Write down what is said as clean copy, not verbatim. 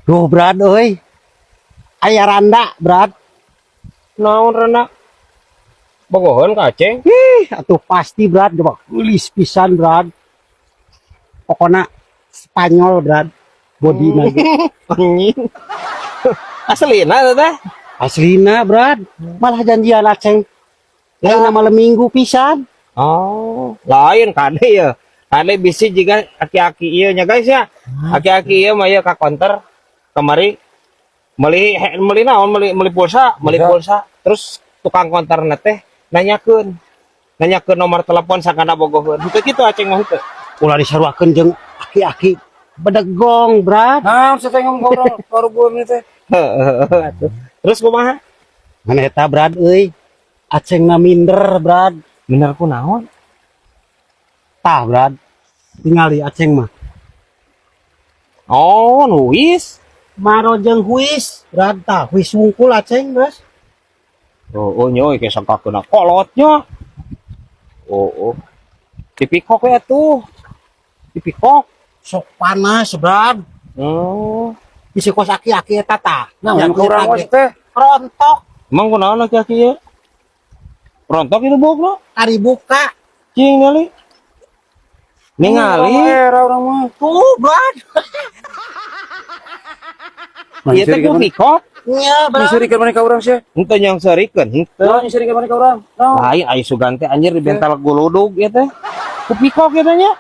Duh, Brad euy. Aya randa, Brad. Naon randa? Bogoheun ka Aceng? Ih, atuh pasti, Brad, coba geulis pisan, Brad. Pokoknya Spanyol, Brad. Body ge. Anjing. Aslina teh? Aslina, Brad. Malah janjian Aceng. Ya. Ayeuna malam Minggu pisan. Oh, lain kade ya. Kade bisi juga aki-aki ieu nya, guys, ya. Aki-aki ieu mah ieu ka konter kamari meuli meuli naon, meuli meuli pulsa, meuli pulsa. Terus tukang konter teh nanyakeun nanyakeun nomor telepon sakana bogoheun. Henteu kitu Aceng mah, henteu. Ulah disaruakeun jeung aki-aki bedegong, Brad. Nah, saya ngomong ke orang baru gue ini teh. Heeh, atuh. Terus kumaha? Mana eta, Brad euy. Aceng na minder, Brad. Bener ku naon? Tah, Brad. Tingali Aceng mah. Oh, nuis. Maro jeung huis, Brad, tah huis wungkul Aceng, Bos. Oh, nyoy kayak sangka kena kolotnya. Oh. Dipikok ya tuh. Dipikok. Sok panas, Brad. Oh. Bisi kos aki-aki eta tah. Nah, ke urang mah teh. Rontok. Emang kunaon aki-aki ya? Rontok itu buuk? Ari buka. Cing ningali. Ningali. Era urang mah. Tuh, Brad. Ieu teh ku pikok. Nya, Brad. Nyerikeun maneh ka urang sih? Henteu yang serikeun, henteu. Nah, nyerikeun maneh ka urang? No. Lain, aya sugan teh anjir di bental guludug ieu teh. Ku pikok ieu teh nya.